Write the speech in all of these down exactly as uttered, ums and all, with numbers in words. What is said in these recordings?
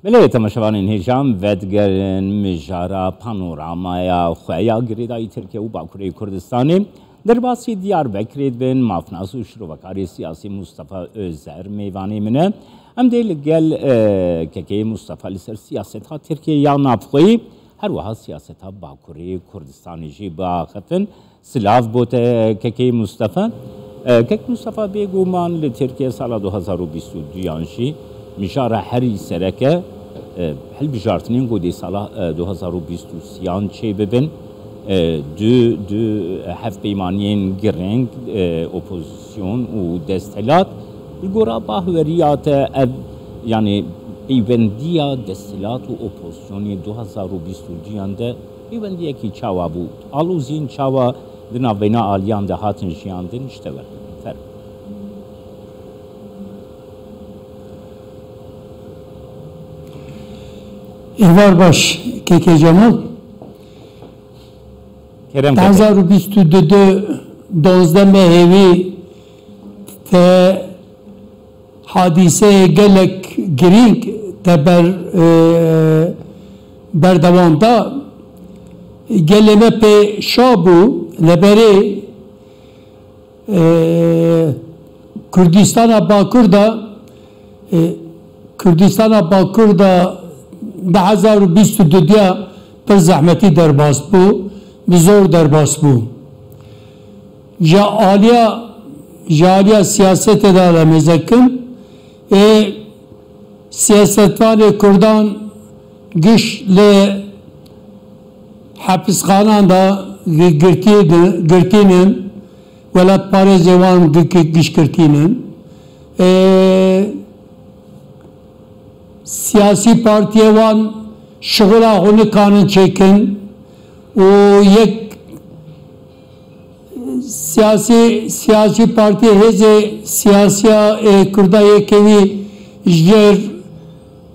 Belê, temaşevanên hêja, em vedigerin mijara panoramaya xwe ya girêdayî Tirkiye û Bakurê Kurdistanê. Derbasî Diyarbekirê dibin, mafnas û şirovekarê siyasî Mustafa Özer mêvanê min e. Em dê li gel, e, kekê Mustafa li ser siyaseta Tirkiye ya navxweyî, her wiha siyaseta Bakurê Kurdistanê jî biaxifin. Silav bo te kekê Mustafa. E, kek Mustafa, bêguman li Tirkiye sala du hazar û bîst û duyan jî mijara herî sereke, e, hilbijartinên ku dê sala, e, du hazar û bîst û sêyan çêbibin. E, du, du hevpeymaniyên girîng, e, opozîsyon û desthilat. Li gora bahweriya te ev, yanî peywendiya desthilat û opozîsyonê du hazar û bîst û duyan de peywendiyekî çawa bû? Aloziyên çawa di navbeyna aliyan de hatin jiyandin, ji te werin. Fermo. Êvar baş, kekê Cemal. Kerem kekê. Du hezar û bîst û du de, duwazdeh mehê wî te hadîseyê gelek girîng te ber, e, berdewam da. Gelê me pê şa bû, leberê, e, Kurdistana Bakur da, e, Kurdistana Bakur da du hezar û bîst û du diya pir zehmetî derbas bû, bi zor derbas bû. Ji aliya, ji aliya siyasetê de em hêz dikin, ê siyasetvanê Kurdan giş li hepisxanan de gi-, girtî-, girtînin, welatparêzê wan gi-, gi-, giş girtînin. Ê, siyasî partiyê wan şixula xwe nikanin çêkin û yek siyasî, siyasî partiyê hêzê siyasiya ê Kurda yekê wî jêr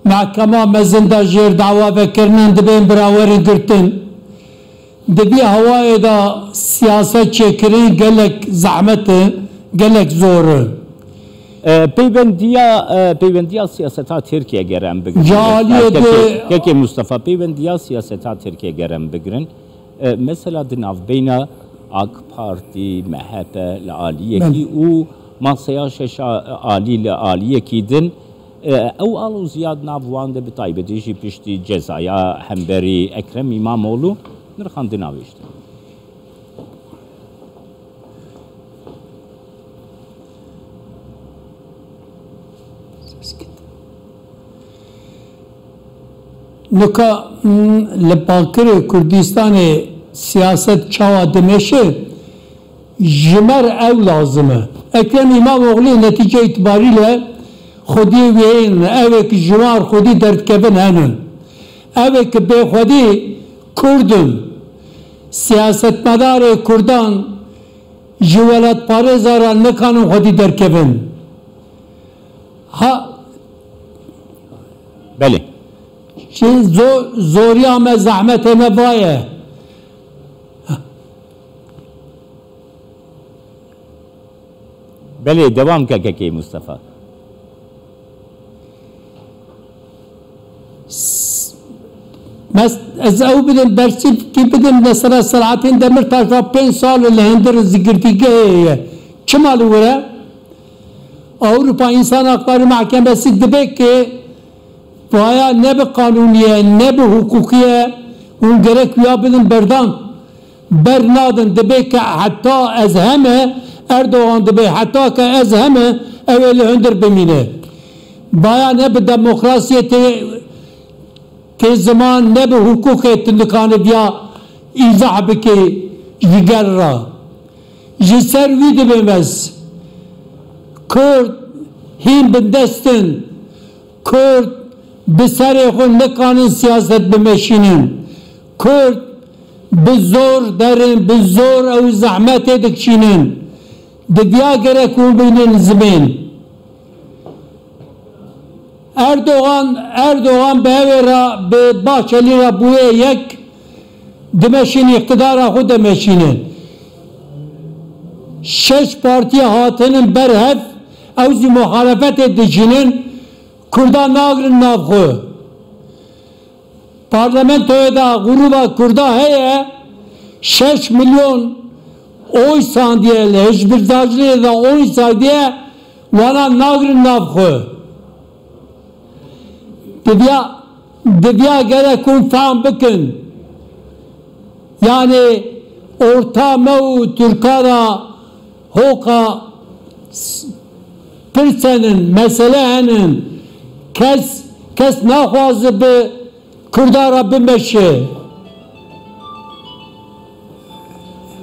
mehkema mezin de jêr dawa vekirinin dibên birawerin girtin. Di vî hewayê de siyaset çêkirin gelek zehmet e, gelek zor e. E, peyvendiya, e, peyvendiya siyaseta Tirkiye ger em bigirin, Ji aliyê kekê, de kekê Mustafa, peyvendiya siyaseta Tirkiye ger em bigirin, e, mesela di navbeyna AK Partî, M H P li aliyekî Belê. Û masaya şeşa alî li aliyekî din, e, ew aloziya di nav wan de bi taybetî jî piştî cezaya hemberî Ekrem İmamoğlu nirxandina wê ji te. Nika, mm, li Bakirê Kurdistanê siyaset çawa dimeşe, ji me re ew lazim e. Ekrem İmamoğlu netîce îtibarî le xwediyê wê yên, ew ê ki ji wan xwedî derdikevin henin. Ew ê ki bê xwedî Kurd in. Siyasetmedarê Kurdan ji welatparêza re nikanin xwedî derkevin. Ha. Belê. Ji zo-, zoriya me, zehmetê me vaye. Belê, dewam ke kekê Mustafa. S-, mes-, ez ew bidim, bersîvkî bidim, mesela Selahattin Demirtaş va pênc sal li hundir zikirtîgehê ye. Çima li wir e? Ewropa Însan Hakları Mahkemesi dibe ki vaya ne bi qanûnî ye, ne bi hukukî ye, hûn gerek wiya bidin berdan. Bernadin, dibê ke heta ez heme, Erdogan dibê heta ke ez heme, ew ê li hundir bimîne. Baya ne bi demokrasiyê tê, tê ziman, ne bi hukukê tu nikane viya îzah bikê ji gel re. Ji ser wî dibêm ez. Kurd hîn bindest in. Kurd bi serê xwe nikanin siyaset bimeşînin. Kurd bi zor derin, bi zor ew zehmetê dikişînin. Diviya gerek hûn bînin zimên. Erdogan, Erdogan bi ew ê re, bi Bahçelî re bûye yek, dimeşîn îqtidara xwe dimeşînin. Şeş partî hatinin ber hev, ew zî muxalefetê dikişînin. Kurdan nagrin nav xwe. Parlamentoyê de grûba Kurda heye, şeş milyon oy sandiye, li hişbirdarcilê de oy sandiye, wana nagrin nav xwe. Diviya, diviya gerek hûn fehm bikin. Yani orta me û Tirka da hoqa s-, pirsenin, mesele henin. Kes, kes naxwaze bi Kurda re bimeşe.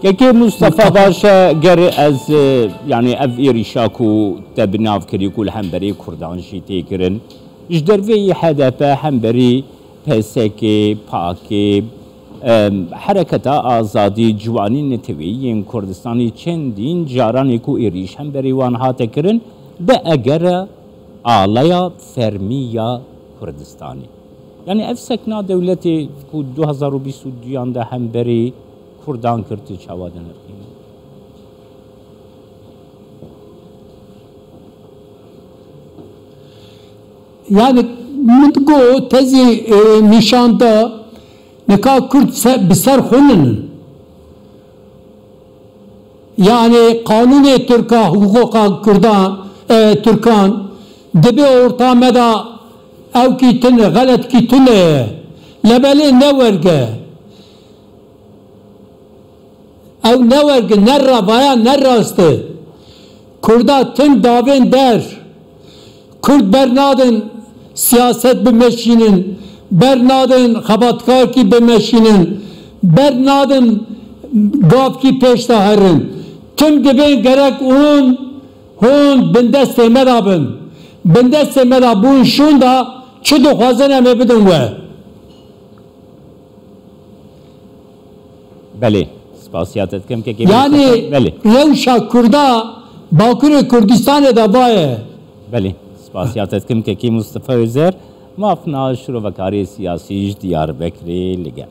Kekê Mustafa baş e, ger ez, e, yani ev êrîşa ku te bi nav kirî ku li hemberî Kurdan jî tê kirin, ji derveyî H D P, hemberî P S K, PAKê, em, Hereketa Azadî, Ciwanî Neteweyî yên Kurdistanî çendîn caranê ku êrîş hemberî wan hate kirin, bi egere aleya fermî ya Kurdistanê. Yani ev sekna dewletê ku du hezar û bîst û duyan de hemberî Kurdan kir, tu çawa dinirxînî? Yani min got tezî, e, nîşan da nika Kurd se-, bi ser xwe ninin. Yani qanûnê Tirka, huquqa Kurdan, e, Tirkan dibe orta me da ewkî tune, xeletkî tune ye. Lebelê ne werge. Ew ne werge, ne ra-, vaya ne rast e. Kurda tim davên der. Kurd bernadin siyaset bimeşînin, bernadin xebatkarkî bimeşînin, bernadin gavkî pêş de herin. Tim dibên gerek hûn, hûn bindestê me de bin. Bindestê me de bûn şûn de çi dixwazin em ê bidin we. Belê, spasiya te dikim kekê Yani Mustafa. Belê, rewşa Kurda Bakurê Kurdistanê de vaye. Belê, spasiya te dikim kekê Mustafa Özer. Mafna şirovekarê siyasî ji Diyarbekirê li gel.